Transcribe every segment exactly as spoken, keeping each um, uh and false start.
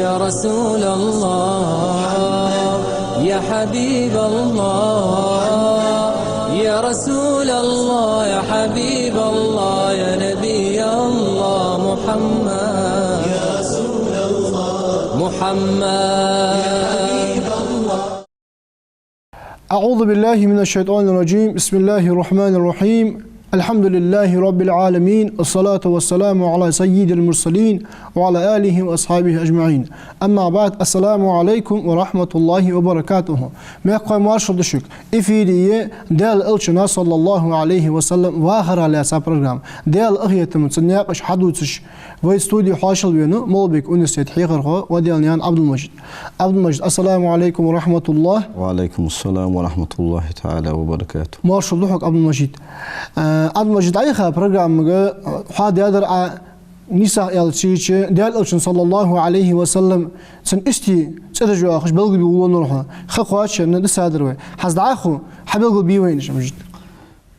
يا رسول الله، يا حبيب الله، يا رسول الله، يا حبيب الله، يا نبي الله، محمد، يا رسول الله، محمد. أعوذ بالله من الشيطان الرجيم. بسم الله الرحمن الرحيم. الحمد لله رب العالمين. الصلاة والسلام على سيد المرسلين وعلى آله وأصحابه أجمعين. أما بعد. السلام عليكم ورحمة الله وبركاته. Мехкахой, моаршал да шуга. Эфире я Даьла Элчан, صلى الله عليه وسلم, вахара лаьца программа. Даьла къахетамца наькъаш хьадувцаш, вай студе хьоашалгӀа венав Малгобекан университета хьехархо Ваделанаькъан Ӏабдул-Мажид. Ӏабдул-Мажид, السلام عليكم ورحمة الله. وعليكم السلام ورحمة الله تعالى وبركاته. Моаршал да хьога, Ӏабдул-Мажид. Э, Ӏабдул-Мажид, Ӏайха программага хьоадаьдар Ӏа, нийсагӀа аьлча, Даьла Элчан, صلى الله عليه وسلم, цун истий цӀераш йоахаш белгалбе волавеннав хьо. Ха кхоачаш дисадар вай. ХӀанз дӀахо хьабелгалбе вайна уж, Мажид.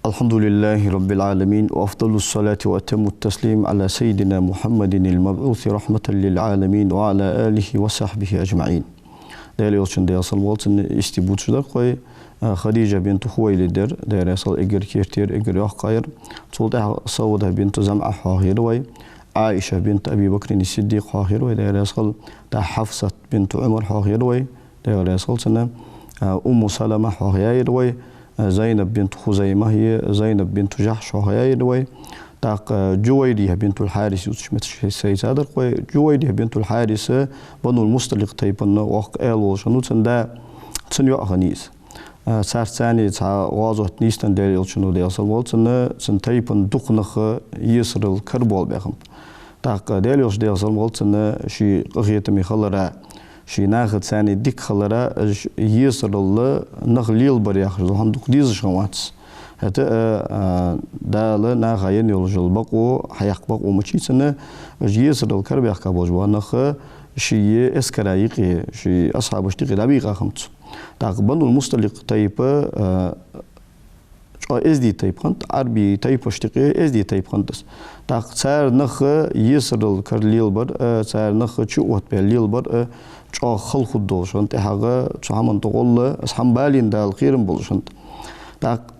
الحمد لله رب العالمين، وأفضل الصلاة وأتم التسليم على سيدنا محمد المبعوث رحمة للعالمين وعلى آله وصحبه أجمعين. Даьла Элчан, Даьла салам хилда цунна, истий бувцаш дар-кх вай, а, Хадижа бинту Хувайлид яр, Даьла раьза хилва, эггара керттера, эггара йоккхагӀа яр. Цул тӀехьагӀа Саудата бинту ЗамӀа хьоахаяьр вай, Ӏаиша бинту Аби Бакрин Сиддикъ хьоахаяьр вай, Даьла раьза хилва, тӀаккха Хьафсат бинту Ӏумар хьоахаяьр вай, Даьла раьза хилва цунна, а, Умму Салама хьоахаяьяр вай, а, Зайнаб бинту Хузайма, е Зайнаб бинту Жахьш хьоахаяьяр вай. ТӀаккха, а, Джувайрия бинтул Хьарис ювцаш метташ сайца дар-кх вай. Джувайрия бинтул Хьарис Банул Мусталикъ тайпан воккха аьла волаш хиннав, цун да, цун йоӀ хиннай из. А, царца цхьана цхьа гӀазот нийсденна Даьла Элчано, Даьла салам хилда цунна, цун тайпан дукха нах есарал кара боалабаьхаб. ТӀаккха Даьла Элча, Даьла салам хилда цунна, ший къахетаме хилара, ший нахаца цхьана дика хилара, уж есарал нах лелабар яхаш дола хӀама дукха дезаш хиннавац. ХӀаьта а, а, Дала наха енна йолаш йола бокъо, хьаяккха бокъо мичай цунна, уж есарал кара баьхка болаш бола нах ший эскара юкъе, ший асхьабашта юкъе дӀабийкъа хиннаб цо. ТӀаккха Банул Мусталикъ тайпа, а, чӀоагӀа эздий тайпа хиннад, Ӏарбий тайпашта юкъе эздий тайпа хиннад из. ТӀаккха цар нах есарал кара лелабар а, цар нах чу оттабаь лелабар а чӀоагӀа хала хургдолаш хиннад, тӀехьагӀа цу хӀаман тӀагӀолла, из хӀама балийна Дала кхерам болаш хиннад. ТӀаккха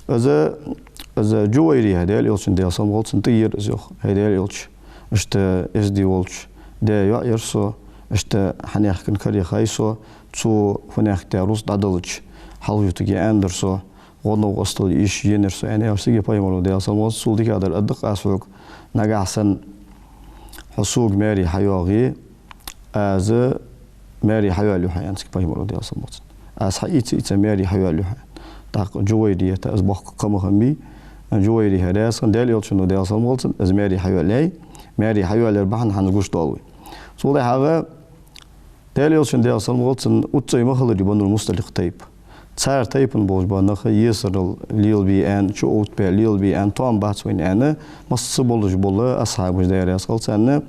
из, из Джувайрия Даьла Элчан, Даьла салам хилда цунна, тӀаера из, йоах: «ХӀай Даьла Элча, иштта эздий волча даь йоӀ яр со, иштта хьанехкан кара яхай со, цо фуннехк тӀа рузкъа дӀадалча, хьалхашка аьннадар со, гӀо-новкъостал йиш енаяр со», аьнна, аьлча, цига Пайхамаро, Даьла салам хилда цунна, цул дикагӀдар аргда-кх аз хьога: «Нагахьа санна хьо сога маьре хьайоагӀе, аз маьре хьайоалаю хьа», аьннад цига Пайхамаро, Даьла салам хилда цунна. «Аз хьаийца а ийца маьре хьайоалаю хьа». ТӀаккха Джувайрията из боккха кхаъ ма хиннабий, Джувайрия раьза хиннад, Даьла Элчано, Даьла салам хилда цунна, из маьре хьайоалаяьй. Маьре хьайоалаяр бахьан хӀанз гуш доал вай. Цул тӀехьагӀа Даьла Элчан, Даьла салам хилда цунна, уццай ма хилларий Банул Мусталикъ тайпа. Цар тайпан болаш бола нах есарал лелабе аьнна, чу оттабаь лелабе аьнна, тоам бац вайна аьнна, масса болаш бола асхьабаш, Даьла раьза хилва царна,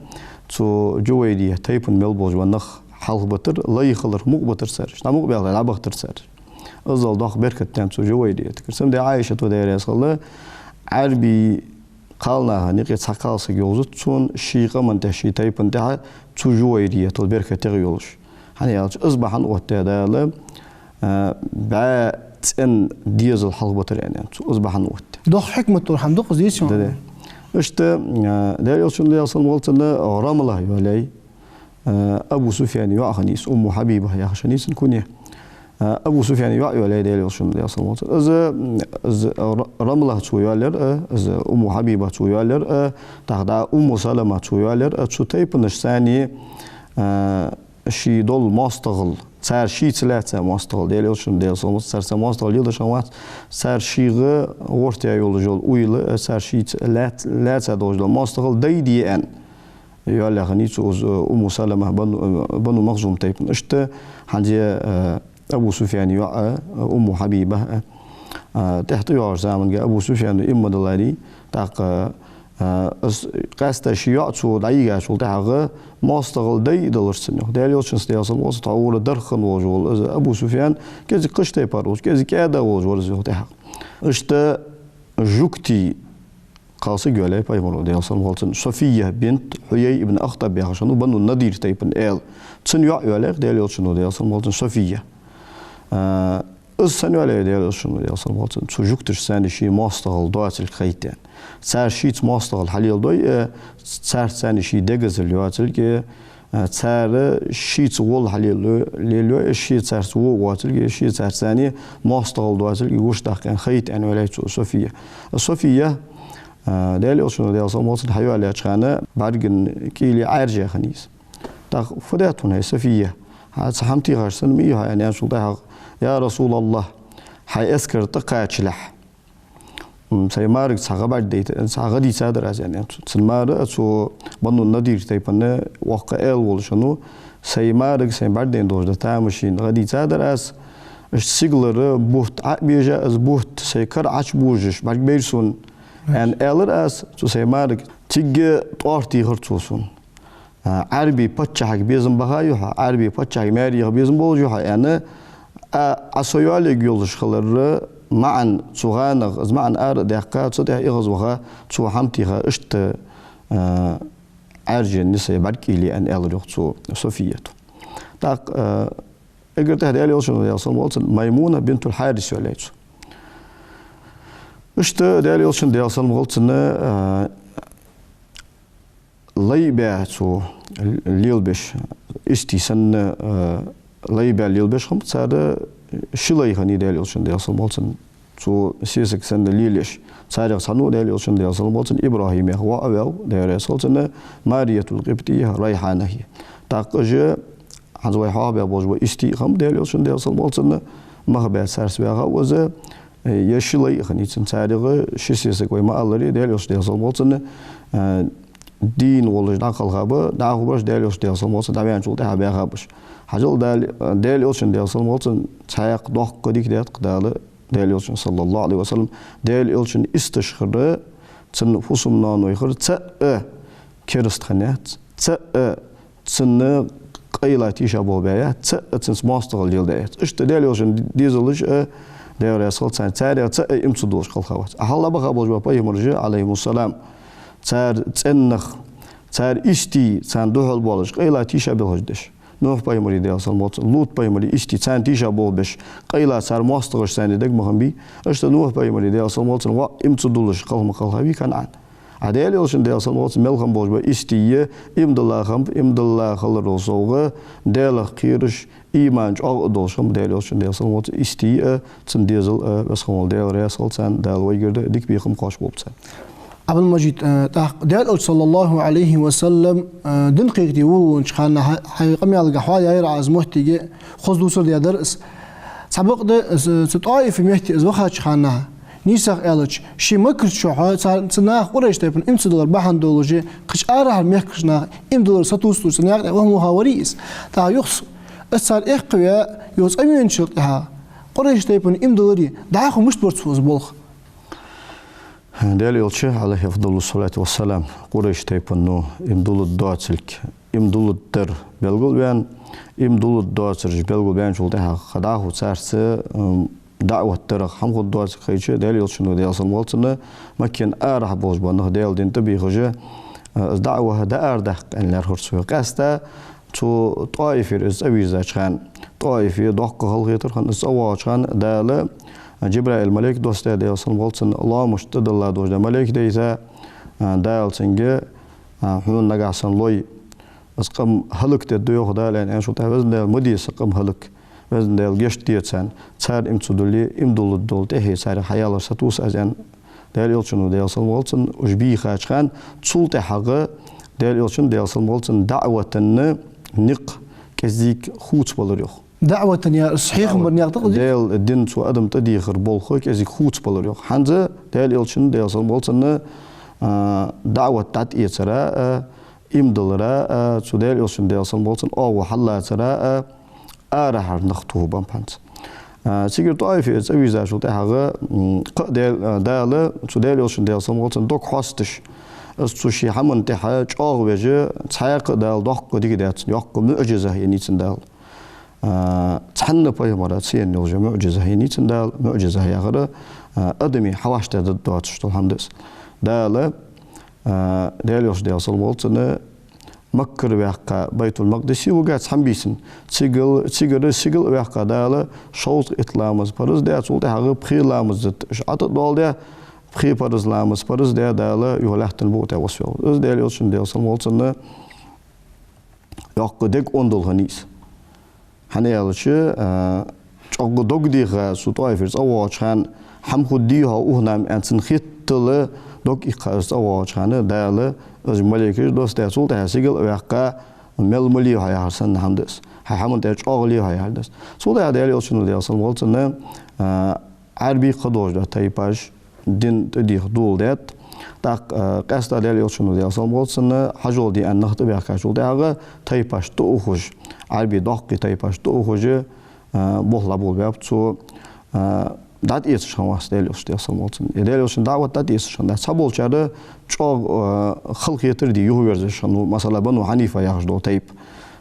цу Джувайрия тайпан мел болаш бола нах хьалхабитар, лай хиларах мукъабитар цар, дӀа мукъабаьлча дӀабахийтар цар. Иззал доккха беркат деннад цу Джувайриятагара. Цудухьа Ӏайшата, Даьла раьза хилва, Ӏарбий кхалнаха юкъе цхьа кхалсаг йовзац цунна, ший къаман тӀа, ший тайпан тӀа цу Джувайриятал беркат ягӀа йолаш. ХӀана аьлча, из бахьан оттадаь Дала, а, бӀаь цӀен дезал хьалхабитар аьнна, цу из бахьан оттадаь. Доккха хьикмат дола хӀама да-кх из, дийцача. Да, да. Иштта, а, Даьла Элчан, Даьла салам хилда цунна, Рамла йоалаяьй, а, Абу Суфьяна йоӀ хиннай из, Умму Хьабиба яхаш хиннай цун кунья. А, Абу Суфьяна йоӀ йоалаяьй Даьла Элчан, Даьла салам хилда цунна. Из, из Ра-, Рамла цо йоалаяьр а, из Умму Хьабиба цо йоалаяьр а, тӀаккха дӀа Умму Салама цо йоалаяьр а, цу тайпанашца цхьана, а, ший дола моастагӀал, цар шийца лаьца моастагӀал, Даьла Элчан, Даьла салам хилда цунна, царца моастагӀал леладеш хиннавац, цар шийга гӀертаяь йолаш йола уйла а, цар шийца лаьц-, лаьца долаш дола моастагӀал дайде аьнна йоалаяь хиннай цо из, э, Умму Салама, Бану, э, Бану Махзум тайпан. Иштта хӀанз, э, Абу Суфьяна йоӀ а, э, Умму Хьабиба а, э, тӀехьа тӀайоагӀача заманга Абу Суфьяно иман ма дилларий, тӀаккха, э, из къаьстта ший йоӀ цо дӀайигачул тӀехьагӀа моастагӀал дайдалар цунна, йоах. Даьла Элчанца, Даьла салам хилда цунна, тхьовра дарх хинна волаш вола из Абу Суфьян кӀезига кхыча тайпара волаш, кӀезига кӀаьда волаш вар из, йоах, тӀехьагӀа. Иштта жугтий Кхалсаг йоалаяьй пайхамара, Даьла салам хилда цунна, София бинт Хьуяй ибн Ахтаб яхаш хиннав, Бану Надир тайпан аьла. Цун йоӀ йоалаяьй Даьла элчано, Даьла салам хилда цунна, София. А, из сенна йоалаяьй Даьла элчано, Даьла салам хилда цунна, цу жугташца ший моастагӀал доацилга хайта аьнна. Цар шийца моастагӀал хьалеладой, э, царца ший дегазал йоацилга, э, цар шийца гӀолла хьалелайой, лелайой, э, ше царца во воацилга, э, ше царца моастагӀал доацилга гучадаккха аьнна, хайта аьнна йоалаяьй цо София. София, э, Даьла элчано, Даьла салам хилда цунна, хьайоалаяьча хана бӀарган кӀийле Ӏаьржа хиннай из. ТӀаккха: «Фу даьд хьона, хӀай София? Хьа цхьа хӀама техаш санна ма йий хьо?» — аьнна, аьнначул тӀехьагӀа: «Я Расулаллахь, хьай эскар тӀакхачалехь, м, сай маьрага цхьа гӀа бӀаргадайта, цхьа гӀа дийцадар аз», — аьнна, аьннад цо. Цун мар а цу Бану Надир тайпан воккха аьла волаш хиннав. «Сай маьрага сай бӀаргадайна долаш да тамашийна гӀа дийцадар аз. Иштта сигалара бутт Ӏо а бежа, из бутт сай кара Ӏочубожаш бӀаргабайра сона», — аьнна, аьлар аз цу сай маьрага. Цига тӀоара техар цо сона. А, Ӏарбий паччахьага безам баха юха, Ӏарбий паччахьага маьре яха безам болаш юха, аьнна, а, Ӏа со йоалаергйолаш хилара маӀан цу гӀанах, из маӀан ара а даьккха, цу тӀехьа эгӀазваха, цо хӀама теха, иштта, а, Ӏаьржа еннай сай бӀарг кӀийле, аьнна, аьлар йоах цу Софията. ТӀаккха, а, эггара тӀехьа Даьла элчано, Даьла салам хилда цунна, Маймуна бинтул Хьарис йоалаяьй цо. Иштта Даьла элчан, Даьла салам хилда цунна, а, лай баь цо лелабеш, истий санна, а, лай баь лелабеш хиннаб цар, ши лай хиннай Даьла элчан, Даьла салам хилда цунна, цо сесаг санна лелаеш. Царех цхьанне Даьла элчан, Даьла салам хилда цунна, ИбрахӀим яха воӀ а ваьв, Даьла раьза хилва цунна, Марияtul Къибтия, Райхьана яхаш. ТӀаккха уж хӀанз вай хьоахабаь болаш ба истий а хиннаб Даьла элчан, Даьла салам хилда цунна, мах баь царца ваьха ва из, э, е ши лай а хиннай цун. Царех ши сесаг вай ма аллара, Даьла элча, Даьла салам хилда цунна, э, дийна волаш дӀакхалхаб, дӀахо бараш Даьла элча, Даьла салам хилда цунна, дӀаваьнначул тӀехьагӀа баьхаб уж. Хьажал, Дала, Даьла элчан, Даьла салам хилда цунна, цхьаькха доккха дика даьд-кх Дала Даьла элчан, صلى الله عليه وسلم, Даьла элчан исташ хилар, цун фусам-ноаной хилар цаӀ а кераста хиннаяц, цаӀ а цунна къайла тийшаболх баь яц, цаӀ а цунца моастагӀал леладаь яц. Иштта Даьла элчан дезалаш а, Даьла раьза хилва царна, царех цаӀ а иман ца дуллаш кхелхавац. А хьалха баха болаш бола пайхамараш а, عليهم السلام, цар цӀеннах, цар истий, царна духьал болаш, къайла тийшабелхаш деш. Нухь-пайхамара, Даьла салам хилда цунна, Лут-пайхамара истий, царна тийшаболх беш, къайла цар моастагӀашца царна дег ма хиннабий. Иштта Нухь-пайхамара, Даьла салам хилда цунна, воӀ иман ца дуллаш кхелха ма кхелхавий КанӀан. А Даьла элчан, Даьла салам хилда цунна, мел хинна болаш ба истий, иман дилла хиннаб, иман дилла хиларал совгӀа, Даьлах кхераш, иман чӀоагӀа долаш хиннаб Даьла элчан, Даьла салам хилда цунна, истий а, цун дезал а, Веза хинна вола Даьла раьза хилва царна, Дала вайгара дика бийха ма кхоачаш болба царна. Ӏабдул-Мажид, э, тӀаккха Даьла элча, صلى الله عليه وسلم, э, дин кхайкаде волавеннача хана хьа-, хьай къамаьлагахьа хьоаяьяр Ӏа из моттиг, хоза дувцар даьдар из. Цхьабакъда, э, цу ТӀоифа метте из вахача хана, нийсагӀа аьлча, ший Маккарча чухь цар, цу наха, Къурайш тайпан, иман ца диллар бахьан долаш, кхыча арахьара мехкарча наха иман диллар сатувсалуш, цу наькъа тӀа ваха ма вахаварий из. ТӀаккха юха из цар эккхаваь, юха цӀавеначул тӀехьагӀа, Къурайш тайпан иман диллари, дӀахо мишта бар цо из болх? Даьла элча, عليه أفضل الصلاة والسلام, Къурайш тайпано иман дулларгдоацилга, иман дулларгдар белгалваьнна, иман дулларгдоацараш белгалбаьнначул тӀехьагӀа дӀахо царца, м, даӀват дарах хӀама хургдоацилга хайча, Даьла элчано, Даьла салам хилда цунна, Маккан арахьа болаш бола нах Даьла дина тӀабехаш, э, из даӀват дӀаарадаккха аьнна лаьрхӀар цо. Къаьстта цу ТӀоифера из цӀавийрзача хана, ТӀоифе доккха халахетар хиннад, из цӀавоагӀача хана Дала Джабраил малейк доссадаь, Даьла салам хилда цунна, лоамашта тӀадилла долаш да малейк дайта, а, Дала цунга, а, хьона нагахьа санна лой, из къам хӀалакдергда йоах Дала, аьнна, аьнначул тӀехьагӀа, Веза Даьла, ма де са къам хӀалак, Веза Даьла, гешт де царна, цар иман ца дулле, иман дулларгдола тӀехье царех хьаялар сатувс аз, аьнна, Даьла элчано, Даьла салам хилда цунна, уж бийхача хана, цул тӀехьагӀа Даьла элчан, Даьла салам хилда цунна, даӀвата никъ кӀезига хувцабелар йоах. ДаӀвата яр, сахьихь ма бар никъ да-кх из? Даьла дин цу адам тӀадехара болх кӀезига хувцабелар йоах. ХӀанз Даьла элчан, Даьла салам хилда цунна, а, даӀват дӀатӀаэцара а, иман диллара а, цу Даьла элчан, Даьла салам хилда цунна, оагӀув хьаллацара а, арахьара нах тохабеннаб хӀанз. А, цигара ТӀоифе из цӀавийрзачул тӀехьагӀа, м, кхы а Даьла, а, Дала цу Даьла элчан, Даьла салам хилда цунна, дог хьоасташ, из цу ший хӀаман тӀехьа чӀоагӀвеш, цхьаькха а Дала доккха дика даьд цунна, йоккха муӀжиза еннай цунна Дала. А, цхьанне пайхамара ца енна йола муӀжиза еннай цунна Дала, муӀжиза яхар, а, адаме хьавӀашагӀтехаргдоацаш дола хӀама да из. Дала, а, Даьла Элча, Даьла салам хилда цунна, Маккара ваьккха Байтул-Макъдисе вугац хьабийсан. Цигал, цигара сигала ваьккха Дала шовзткъа итт ламаз параз даь, цул тӀехьагӀа пхи ламаз ат-, ш-, ӀотӀадоаладаь, пхи параз ламаз параз даь Дала юха лаьттан букъа тӀа васвелла. Из Даьла Элчан, Даьла салам хилда цунна, йоккха дега ондал хиннай из. ХӀана аьлча, а, чӀоагӀа дог деха цу ТӀоифера цӀавоагӀача хана, хӀама хургдий хьо укх наха аьнна цунна хеттал дог иккха из цӀавоагӀача хана, Дала из малейкаш доссадаь, цул тӀехьагӀа сигала а ваьккха, мел ма ле хьо яхар санна хӀама да из. Хьай хӀаман тӀа чӀоагӀа ле хьо яхар да из. Цул тӀехьагӀа Даьла Элчано, Даьла салам хилда цунна, а, Ӏарбий кхыдола тайпаш дин тӀадеха доладаьд. ТӀаккха, а, къаьстта Даьла Элчано, Даьла салам хилда цунна, хьажол де аьнна нах тӀабаьхкачул тӀехьагӀа тайпаш тӀаухаш, Ӏарбий доккхий тайпаш тӀаухаш, а, болх дӀаболабаьб цо, а, дӀатӀаэцаш хиннавац Даьла Элча, Даьла салам хилда цунна. Е Даьла Элчан даӀват дӀатӀаэцаш хиннадац. Цхьаболчар чӀоагӀа, а, халахетар де юхаверзаш хиннав, масала, Бану Хьанифа яхаш дола тайпа.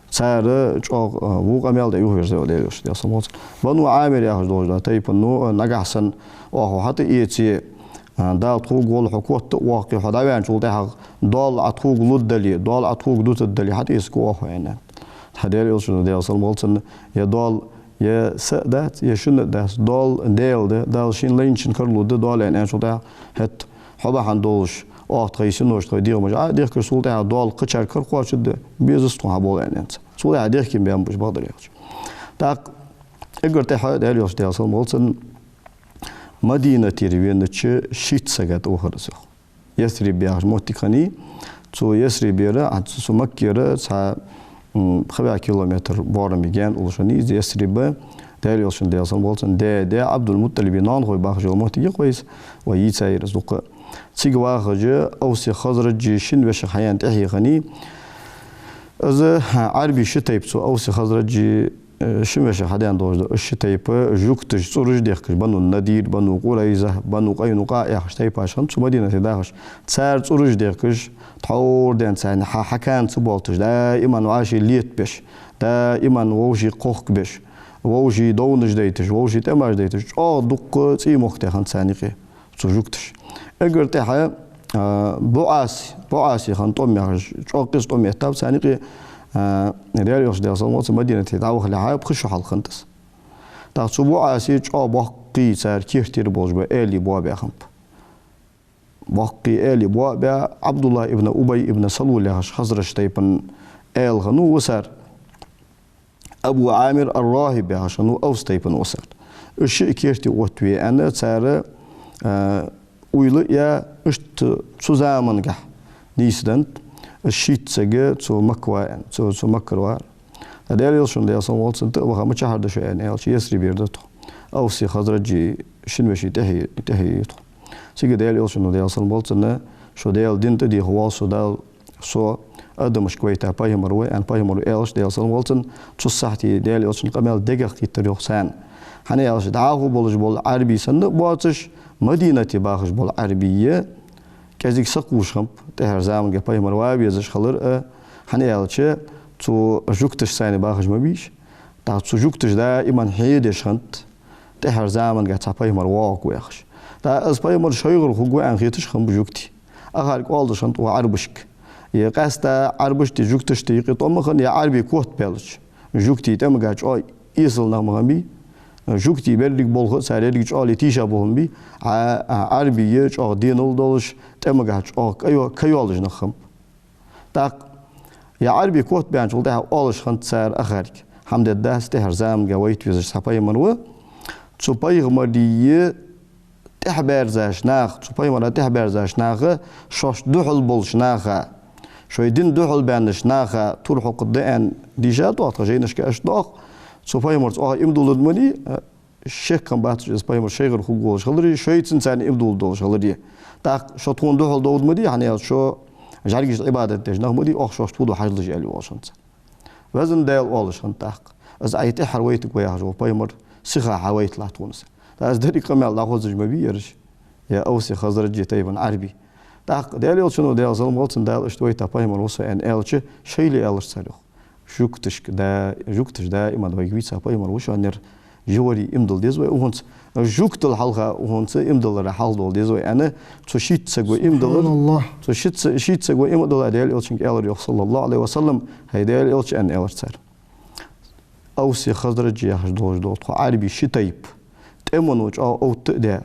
Цар чӀоагӀа, а, во къамаьл даь юхаверзаваьв Даьла Элча, Даьла салам хилда цунна. Бану Ӏамир яхаш долча тайпано, а, нагахьа санна оаха хьатӀаэце, а, Дала тхога гӀолла хьо котта а воаккхе, хьо дӀаваьнначул тӀехьагӀа доал Ӏа тхога лургдале, доал Ӏа тхога дутаргдале, хьатӀаэцаргва оаха хьо, аьнна. ТӀаккха Даьла Элчано, Даьла салам хилда цунна, е доал, е са а дац, е шун а дац, доал Даьла да, Дала шийна лайначунна кара лургда доал, аьнна, аьнначул тӀехьагӀа, хӀаьта хьо бахьан долаш, оаха тхоай синош, тхоай дегӀамаш Ӏодехкаш, цул тӀехьагӀа доал кхычар кара кхоачаргда, безац тхона хьа бола, аьнна, аьннад цо. Цул тӀехьагӀа дехке баьннаб уж, бакъдар яхача. ТӀаккха эггара тӀехьа Даьла Элча, Даьла салам хилда цунна, Мадинатера венача шийтта сага тӀавахар из, йоах. Ясриб яхаш моттиг хиннай. Цу Ясрибера, а, цу, цу Маккера цхьа, м, пхи бӀаь километр боараме гаьна уллаш хиннай из Ясриб. Даьла Элчан, Даьла салам хилда цунна, даь-даь Ӏабдул-МутӀалиба нанахой бахаш йола моттиг я-кх вай из, вай йийца яр из дукха. Цига вахаш Авси Хазраджи шин веший хьаяьнна тӀехье хиннай. Из, а, Ӏарбий ши тайпа цу Авси Хазраджи, э, шин веший хьадаьнна долаш да. Уж ши тайпа жугташ, цӀераш дехкаш, Бану Надир, Бану Къурайза, Бану Къайнукъаъ яхаш тайпаш хиннаб цу Мадинате дахаш. Цар цӀераш дехкаш, тхьовра денз царна хьа-, хьакхана ца болийташ, даим вӀаший летабеш, даим вӀаший кхохкабеш, вӀаший довнаш дайташ, вӀаший тӀемаш дайташ, чӀоагӀа дукха цӀий-мохк тӀехьа хиннад царна юкъе цу жугташа. Эггара тӀехьа, а, БуӀаси, БуӀаси хиннад тӀом яхаш, чӀоагӀа къиза тӀом эттаб царна юкъе, а, Даьла Элча, Даьла салам хилда цунна, Мадинате дӀавахалехьа пхи шу хьалха хиннад из. ТӀаккха цу БуӀасе чӀоагӀа боккхий цар кертера болаш ба аьлий боабаь хиннаб. Боккхий аьлий боабаь, Ӏабдуллахь ибн Убай ибн Салул яхаш Хазраж тайпан аьла хиннав висар. Абу Ӏамир ар-РахӀиб яхаш хиннав Авс тайпан висар. Уж шиъ керте оттаве аьнна, цар, а, уйла а яь, иштта цу замангахь нийсденнад, уж шийтта саг цу Макка ва аьнна, цу, цу Маккара вар. ТӀаккха Даьла Элчано, Даьла салам хилда цунна, тӀа а ваха, мичахьара да шо аьнна аьлча, Ясрибера да тхо. Авси Хазраджи шин веший тӀехье, тӀехье я тхо. Цига Даьла Элчано, Даьла салам хилда цунна, шо Даьла дин тӀадеха воал со, Дала со адамашка вайта пайхамар ва аьнна, пайхамар ва аьлча, Даьла салам хилда цунна, цу сахьте Даьла Элчан къамаьл дегах кхийттар, йоах, царна. ХӀана аьлча дӀахо болаш бола Ӏарбий санна а боацаш, Мадинате бахаш бола Ӏарбий кӀезига сакхувш хиннаб, тӀехьарча заманга пайхамар ва везаш хилар а, хӀана аьлча цу жугташца цхьана бахаш ма бий уж. ТӀаккха цу жугташа даим хьедеш хиннад тӀехьарча заманга цхьа пайхамар воагӀаргва яхаш. ТӀаккха из пайхамар шоайгара хургва аьнна хеташ хиннаб жугтий. Ахарга оалаш хиннад укх Ӏарбашка. Е къаьстта Ӏарбашта, жугташта юкъе тӀом ма хиннай, е Ӏарбий котбаьлча, жугтий тӀемагахь чӀоагӀа эсала нах ма хиннабий, жугтий беррига болх а цар еррига чӀоагӀа тийша болх хиннабий, а, а, Ӏарбий чӀоагӀа денал долаш, тӀемагахь чӀоагӀа кайо-, кайоалаш нах хиннаб. ТӀаккха е Ӏарбий котбаьнначул тӀехьагӀа оалаш хиннад цар ахарга: хӀама дергдац, тӀехьарча заманга вайта везаш цхьа пайхамар ва. Цу пайхамара тӀехьабаьрзача наха, цу пайхамара тӀехьабаьрзача наха, шоашта духьал болча наха, шоай дина духьал баьннача наха тур хьокхаргда аьнна дийшад оаха тха жайнашка, иштта доагӀа. Цу пайхамарца оаха иман дулларгда ма дий, шек хиннабац уж, из пайхамар шоайгара хургволаш хиларе, шоайца царна иман дулларгдолаш хиларе. ТӀаккха шо тхона духьал довргда ма дий, хӀана аьлча шо жӀаргашта Ӏибадат деш нах ма дий, оаха шоашта фу ду хьажалаш, аьле оалаш хиннад цар. Везан Даьла, оалаш хиннад тӀаккха, из Ӏайха тӀехьара вайтаргва яхаш вола пайхамар сиха хьавайталахь тхона са. ТӀаккха из деррига къамаьл дӀахозаш ма бий ераш, е Авси Хазраджи тайпан Ӏарбий. ТӀаккха Даьла Элчано, Даьла салам хилда цунна, Дала иштта вайта пайхамар ва со аьнна аьлча, шоайла аьлар цар, йоах. Жугташка да-, жугташа даим вайга вийца пайхамар ва шоана ер, живари иман дилла деза вай укхунца. Жугтал хьалха укхунца иман диллара хьалхадола деза вай аьнна, цу шийтта саго иман диллар. Субханаллах. Цу шийтта са-, шийтта саго иман диллар, Даьла Элчанга аьлар йоах, саллаллаху Ӏалайхи ва саллам, хӀай Даьла Элча, аьнна, аьлар цар. Авси Хазраджи яхаш долаш дола тхо Ӏарбий ши тайпа, тӀема чӀоагӀа овттадаь,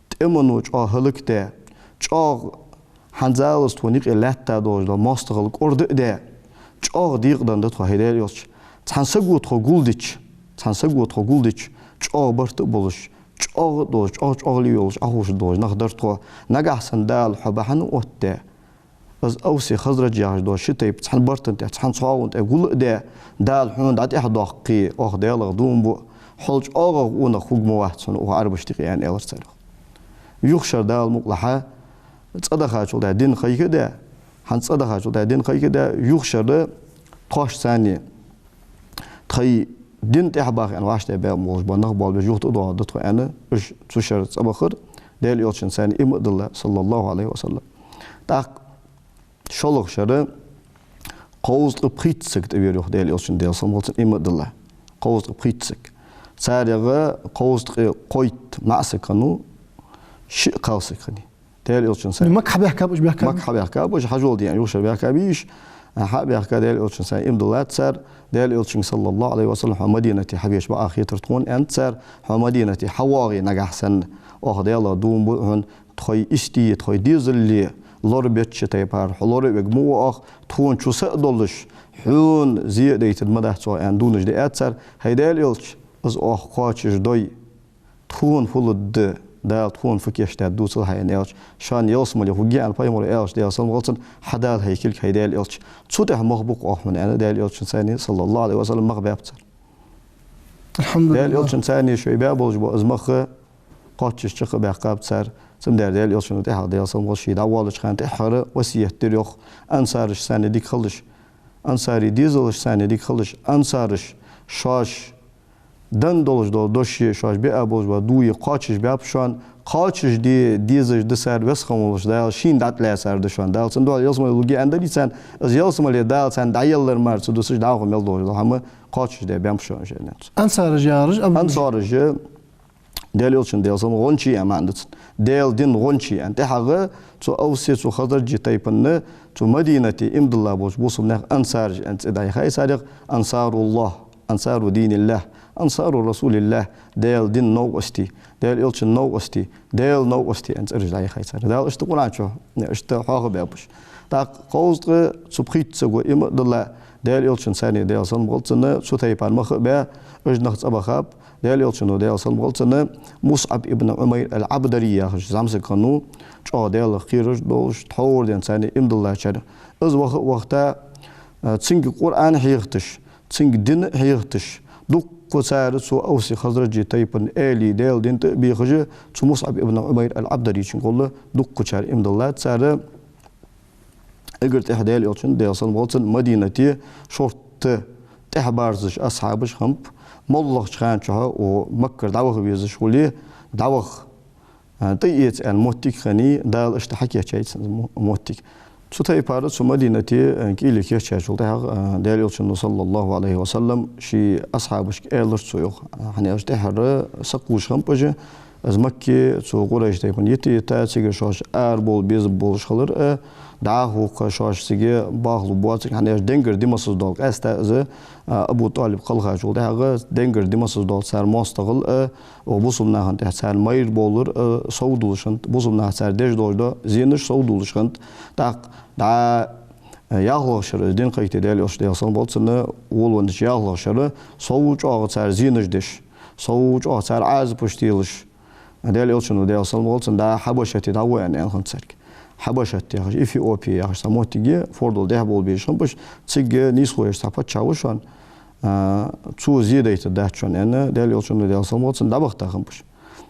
тӀема чӀоагӀа хӀалакдаь, чӀоагӀа хӀанзалца тхона юкъе лаьтта долаш дола моастагӀал кӀордадаь, чӀоагӀа декъаденна да тхо, хӀай Даьла Элча. Цхьан саго тхо гулдича, цхьан саго тхо гулдича, чӀоагӀа барт а болаш, чӀоагӀа а долаш, чӀоагӀа-чӀоагӀа ле йолаш, Ӏохувшаш долаш нах дар тхо. Нагахьа санна Дала хьо бахьан оттадаь, из Авси Хазрадж яхаш дола ши тайпа цхьан барта тӀа, цхьан цхьоагӀо тӀа гул а даь, Дала хьона дӀатӀехьадоаккхе, оаха Даьлах дув буъ, хьол чӀоагӀагӀа къонах хургвац хьона укх Ӏарбашта юкъе, аьнна, аьлар цар. Юха шера, Дала мукъалахь, цӀадахачул тӀехьагӀа дин кхайкадаь, хӀанз цӀадахачул тӀехьагӀа дин кхайкадаь, юха шера тхоашца цхьана тхай дин тӀехьа баха аьнна вӀаштӀехьа баь болаш бола нах болабеш юха тӀадоагӀаргда тхо аьнна, уж цу шера цӀабахар, Даьла Элчанца цхьана иман а дилла, саллаллаху Ӏалайхи ва саллам. ТӀаккха шоллагӀа шера кховзткъеи пхийтта саг тӀавера йоах Даьла Элчано, Даьла салам хилда цунна, иман а дилла. Кховзткъеи пхийтта саг. Царех кховзткъеи кхойтта маӀа саг хиннав, шиъ кхалсаг хиннай. Даьла Элчанца. Макка хьабаьхкаб уж, баьхкаб? Макка хьабаьхкаб уж, хьажол де аьнна, юха шера баьхкабий уж. Хьабаьхка Даьла Элчанца иман диллад цар. Даьла Элчанга, саллаллаху Ӏалайхи ва саллам, хьо Мадинате хьавеча бакъахьа хетар тхона, аьннад цар. Хьо Мадинате хьавоагӀе нагахьа санна, оаха Даьлах дув буъ хьона, тхоай истий, тхоай дезалий лорабеча тайпара хьо лоравергва оаха, тхона чу са а долаш, хьона зе а дайтаргдац оаха, аьнна, дувнаш диад цар. ХӀай Даьла Элча, из оаха кхоачашдой, тхона фу лургда, Дала тхона фу кийчдаьд дувцал хьайна, аьлча, шоана ялсмале хургья аьнна пайхамара аьлча, Даьла салам хилда цунна, хьадала хьай кулг, хӀай Даьла Элча. Цу тӀехьа мах бу-кх оаха хьона, аьнна, Даьла Элчанца цхьана, саллаллаху Ӏалайхи ва саллам, мах баьб цар. АлхьамдулиллахӀ. Даьла Элчанца цхьана шоай баь болаш бола из мах кхоачаш чакхбаьккхаб цар. Цудухьа Даьла Элчано тӀехьагӀа, Даьла салам хилда цунна, ший дӀавоалача хана тӀеххьара васкет дир йоах, ансарашца цхьана дика хилалаш, ансарий дезалашца цхьана дика хилалаш, ансараш шоаш денна долаш дола дош, шоаш биа болаш бола дув кхоачашбаьб шоана, кхоачашде дезаш да цар, Веза хинна волаш Дала шийна дӀатӀалаьцар да шоана. Дала цудухьа ялсмале лургья аьннадар царна, из ялсмале Дала царна дӀаялар мара ца дусаш, дӀахо мел долаш дола хӀама кхоачашдаь баьб шоана, аьннад цо. Ансараш яхараш аб-, ансараш, Даьла Элчано, Даьла салам хилда цунна, гӀончий аьнна маӀан да цун. Даьла дина гӀончий аьнна. ТӀехьагӀа цу Авси, цу Хазраджи тайпан, цу Мадинате иман дилла болча бусалба наьха ансараш аьнна цӀи дӀаяхай царех, ансаруллахӀ, ансару диниллахӀ, ансару расулиллахӀ, Даьла дина новкъостий, Даьла Элчан новкъостий, Даьла новкъостий аьнна цӀераш дӀаяхай цар. Дала иштта Къуръан чу иштта хьоахабаьб уж. ТӀаккха кховзткъеи цу пхийтта саго иман а дилла, Даьла Элчанца цхьана, Даьла салам хилда цунна, цу тайпара мах а баь, уж нах цӀабахаб. Даьла Элчано, Даьла салам хилда цунна, МусӀаб ибн Ӏумайр ал-Ӏабдари яхаш зӀамсаг хиннав, чӀоагӀа Даьлах кхераш долаш, тхьовра денз цхьана иман диллачарех. Из ваха а вахийта, цунга Къуръан хьехийташ, цунга дин а хьехийташ, дуккха цар цу Авси Хазраджи тайпан аьлий Даьла дина тӀа а бехаш, цу МусӀаб ибн Ӏумайр ал-Ӏабдарийчун гӀолла дуккхачар иман диллад цар. Эггара тӀехьа Даьла Элчано, Даьла салам хилда цунна, Мадинате шортта тӀехьабарзаш асхьабаш хиннаб, моллагӀча хана чухь укх Маккара дӀаваха везаш хуле, дӀаваха, а, тӀаэца аьнна моттиг хиннай, Дала иштта хьакийчйий цунна мо-, моттиг. Цу тайпара цу Мадинате, а, кӀийле кийчъяьчул тӀехьагӀа, а, Даьла Элчано, саллаллаху Ӏалайхи ва саллам, ший асхьабашка аьлар цо йоах, а, хӀана аьлча тӀеххьара сакхувш хиннаб уж, из Макка цу Къурайш тайпан йита-йита, цигара шоаш арабовла безам болаш хилар а, дӀахо-вхо шоаш цига бахалургбоацилга, хӀана аьлча денгара ди массаза дола, къаьстта из, а, Абу ТӀалиб кхелхачул тӀехьагӀа денгара ди массаза дола цар моастагӀал а, укх бусалба нахана тӀа цар майра бовлар а сов дуллаш хиннад, бусалба наха цар деш долаш дола зенаш сов дуллаш хиннад. ТӀаккха дӀа, а, ялхлагӀча шера из дин кхайкадаь Даьла Элча, Даьла салам хилда цунна, волавеннача ялхлагӀча шера сов чӀоагӀа цар зенаш деш, сов чӀоагӀа цар Ӏазапаш телаш, Даьла Элчано, Даьла салам хилда цунна, дӀа Хьабашате дӀагӀо аьнна аьнна хиннад царга. Хьабашат яхаш, Эфиопия яхаш цхьа моттиг я, фордал дехьа болх беш хиннаб уж, цига нийсхо еш цхьа паччахь ва шоана, а, цо зе дайтаргдац шоана аьнна, Даьла Элчано, Даьла салам хилда цунна, дӀабахийта хиннаб уж.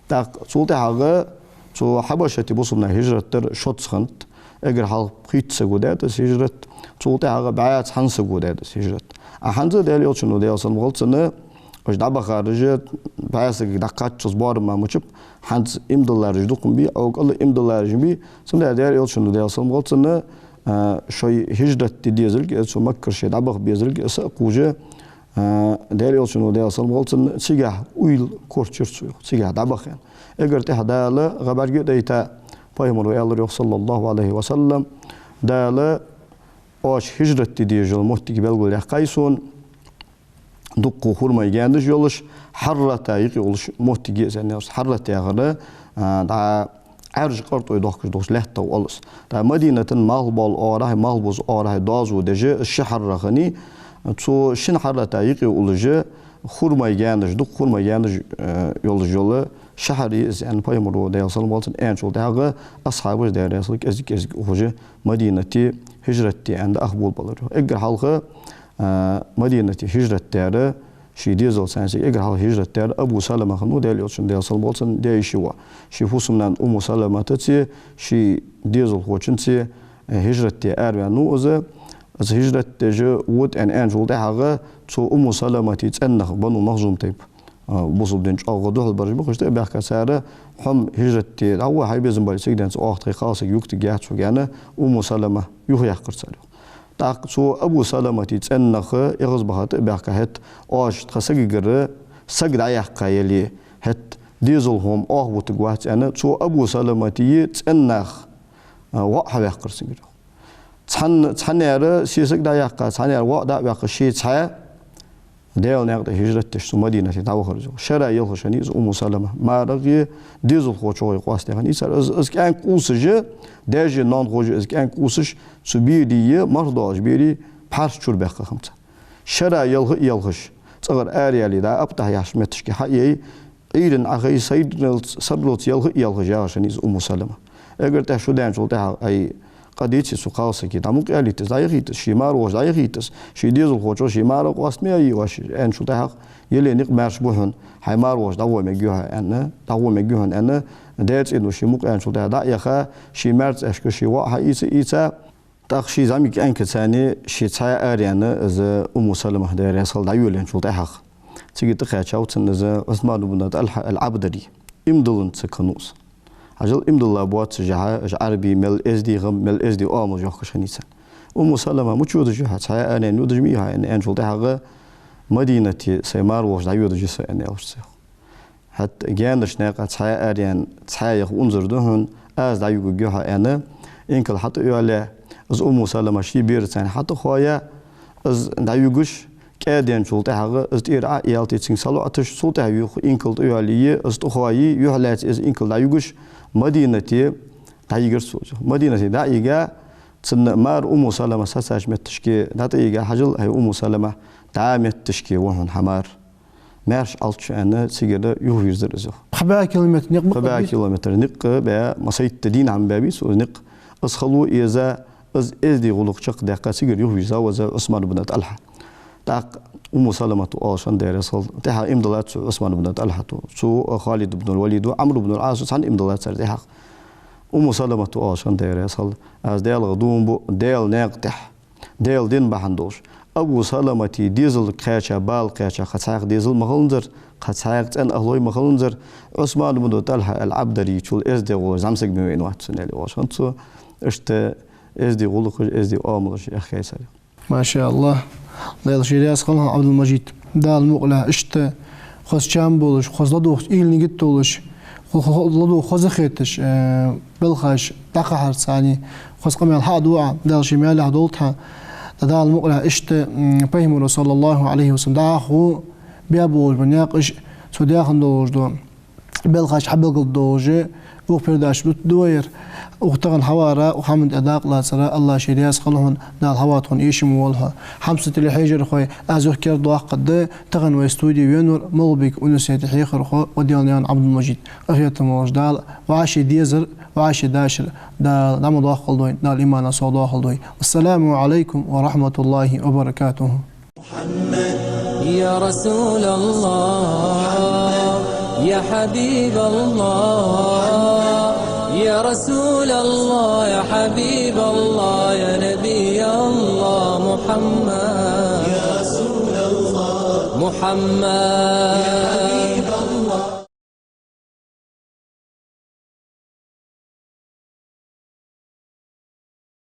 ТӀаккха цул тӀехьагӀа цу Хьабашате бусалба наха хӀижрат дар шозза хиннад, эггара хьалха пхийтта саго даьд из хӀижрат, цул тӀехьагӀа бӀаь цхьан саго даьд из хӀижрат. А хӀанз а Даьла Элчано, Даьла салам хилда цунна, уж дӀабахараш бӀаь сагага дӀакхаччалца боарам мара мичаб, хӀанз иман диллараш дукха ма бий, Ӏовкъал а иман диллараш ма бий, цудухьа Даьла Элчано, Даьла салам хилда цунна, а, шоай хӀижрат де дезалга, цу Маккара шоай дӀабаха безалга сакъ кхувш, А, Даьла Элчано, Даьла салам хилда цунна, цигахь уйла корчар цо, йоах, цигахь дӀабаха аьнна. Эггара тӀехьа Дала гӀа бӀаргадайта, пайхамаро аьлар, йоах, саллаллахӀу Ӏалайхи ва саллам, Дала оаш хӀижрат де дезаш йола моттиг белгалъяьккхай сона, дуккха хурмай гаьнаш йолаш, хьаррата юкъе уллаш моттиг я из, аьнна, аьлар цо. Хьаррат яхар, а, дӀа Ӏаьржа къартӀой дохкаш долча лаьттах оал из. ТӀаккха Мадинатан малхбоала оагӀорахьа, малхбуза оагӀорахьа доазув деш, из ши хьарра хиннай. Цу шин хьаррата юкъе уллаш, хурмай гаьнаш, дукха хурмай гаьнаш, э, йолаш йола шахьар я из, аьнна, пайхамаро, Даьла салам хилда цунна, аьнначул тӀехьагӀа асхьабаш, Даьла раьза хилва царна, кӀезиг-кӀезига ухаш Мадинате хӀижрат де аьнна дӀа-ах болабелар. Эггара хьалха, а, Мадинате хӀижрат даьр, ший дезалца цхьана эггара хьалха хӀижрат даьр Абу Салама хиннав, Даьла Элчан, Даьла салам хилда цунна, даь-йиший воӀ. Ший фусам-нана Умму Саламатацеи ший дезалхочунцеи, э, хӀижрат де араваьннав из. Из хӀижрат деш вода аьнна аьнначул тӀехьагӀа цу Умму Саламата цӀен нах, Бану Махзум тайпа, а, бусалба дина чӀоагӀа духьал бараш ба-кх уж, тӀабаьхка цар: «Хьо-м хӀижрат де дӀагӀо, хьай безам бале цига денз, оаха тхай кхалсаг юкъе тӀа гетташ гена», Умму Салама юхаяьккхар цар, йоах. ТӀаккха цу Абу Саламата цӀен наха эгӀазбаха тӀабаьхка: «ХӀаьта оаш тха сагагара саг дӀаяьккха яле, хӀаьта дезалхо-м оаха бутаргвац», аьнна, цу Абу Саламата цӀен наха, а, воӀ хьаваьккхар цигара. Цхьан-, цхьаннера сесаг дӀаяьккха, цхьаннера воӀ дӀа а ваьккха, ше цхьаь Даьла наькъа тӀа хӀижрат деш цу Мадинате дӀавахар из. Шера ялхаш хиннай из Умму Салама. МарагӀа, дезалхочоа къоастадаь хиннай цар. Из, из кӀаьнк къувсаш, даьшеи ноанахошеи из кӀаьнк къувсаш, цу берий, марха доагӀача берий пхьарс чура баьккха хиннаб цар. Шера ялха а ялхаш, цӀагӀара араяьле, дӀа Абтахь яхача метташка хьаайяй, Ӏуйрийна Ӏохайса, сарралца, сарралца ялха а ялхаш ягӀаш хиннай из Умму Салама. Эггара тӀехьа шу даьнначул тӀехьагӀа: «Ай, къа деце цу кхалсага, дӀа мукъаялийта из, дӀаяхийта из, ше марагӀа воацаш дӀаяхийта из, ший дезалхочоа ше марагӀа къоастаме а йий оаш», аьнначул тӀехьагӀа: «Яле никъ маьрша ба хьона, хьай марагӀа воацаш дӀагӀо мегаргья хьо», аьнна, «дӀагӀо мегаргья хьона», аьнна, даь цӀеношка, ший мукъаялийначул тӀехьагӀа дӀа а яха, ший маьрцӀашка ший воӀ хьаийца, ийца, тӀаккха ший зӀамига кӀаьнкаца цхьана ше цхьаь араяьнна из Умму Салама, Даьла раьза хилва, дӀайолаенначул тӀехьагӀа, цига тӀакхаьчав цунна из Ӏусман ибн ТӀалхьа ал-Ӏабдари, иман диллача сага хиннав из. Хьажал, иман дилла боаццашехь, уж Ӏарбий мел эздий гӀам, мел эздий оамал йохкаш хиннай царна. «Умму Салама, мича йодаш я хьо, цхьаь араяьнна йодаш ма йий хьо?» аьнна аьнначул тӀехьагӀа, «Мадинате сай марагӀа воацаш дӀайодаш я со», аьнна, аьлар цо. «ХӀаьта гаьнашта наькъа цхьаь араяьнна, цхьаь яха унзара да хьона, аз дӀаюгаргья хьо», аьнна, инкал хьатӀайоалаяь, из Умму Салама ший бераца цхьана хьатӀахоаяь, из дӀаюгаш, кӀаьденначул тӀехьагӀа из тӀера Ӏо а ялийта, цунга салоӀаташ, цул тӀехьагӀа юха инкал тӀайоалае, из тӀахоае, юхь лаьца из инкал дӀаюгаш, Мадинате дӀайигар цо. Мадинате дӀа а йига, цунна мар Умму Салама сецача метташка дӀатӀайига, хьажал, хӀай Умму Салама, дӀа метташка ва хьона хьа мар. Маьрша Ӏалда шо, аьнна, цигара юхавийрзар из. Пхи бӀаь километр никъ ба. Пхи бӀаь километр никъ ба, масийтта дийнахьа ма баьбий цо из никъ. Из хало еза, из эздий гӀулакх чакхдаьккха, цигара юхавийрзав из Ӏусман ибн ТӀалхьа. ТӀаккха Умму Саламата оалаш хиннад, Даьла раьза хилва, тӀехьа иман диллад цу Ӏусман ибн ТӀалхьата, цу Халид ибн ал-Валида, Ӏамр ибн ал-Ӏаса цхьана иман диллад цар тӀехьа. Умму Саламата оалаш хиннад, Даьла раьза хилва: «Аз Даьлах дув буъ, Даьла наькъа тӀа, Даьла дин бахьан долаш, Абу Саламата дезала кхаьча, бала кхаьча кхы цхьаккха дезал ма хиланзар, кхы цхьаккха цӀен ахлой ма хиланзар, Ӏусман ибн ТӀалхьа ал-Ӏабдаричул эздий гӀулакх зӀамсаг ма вайнавац», аьнна, аьле оалаш хиннад цо. Иштта эздий гӀулакхаш, эздий оамалаш яхкай цар. Ма ша АллахӀ. Даьла ший раьза хилва хьона, Ӏабдул-Мажид. Дала мукъалахь, иштта хоза чам болаш, хоза ладувгӀа уйла-нигат долаш, хо-, хо-, ладувгӀа хоза хеташ, э, белхаш дӀакхахьарца цхьана хоза къамаьл хьа а ду Ӏа, Дала ший маьлехь долда хьа. Дала мукъалахь, иштта, м, пайхамаро, саллаллахӀу Ӏалайхи ва саллам, дӀахо баь болаш ба наькъаш, цо даь хинна долаш да. Белхаш хьабелгалдолаш, укх передача дӀатӀадоагӀар. Укх тахан хьавара, укх хӀаман тӀа дакъа лацара, АллахӀ ший раьза хилва хьона, Дала хьавода хьона эшам волва хьо. Хьамсара телехьежархой, аз юха кердадоаккхаргда, тахан вай студе венавар МагӀалбика университета хьехархо Ваделнаькъан Ӏабдул-Мажид. Къахетам болаш Дала вӀаший дезар, вӀаший дашар Дала дӀа ма доаккхалда вайна, Дала иманах совдоахалда вай. Вассаламу Ӏалайкум ва рахьматуллахӀи ва баракатухӀ. يا رسول الله، يا حبيب الله، يا رسول الله، يا حبيب الله، يا نبي الله، محمد، يا رسول الله، محمد.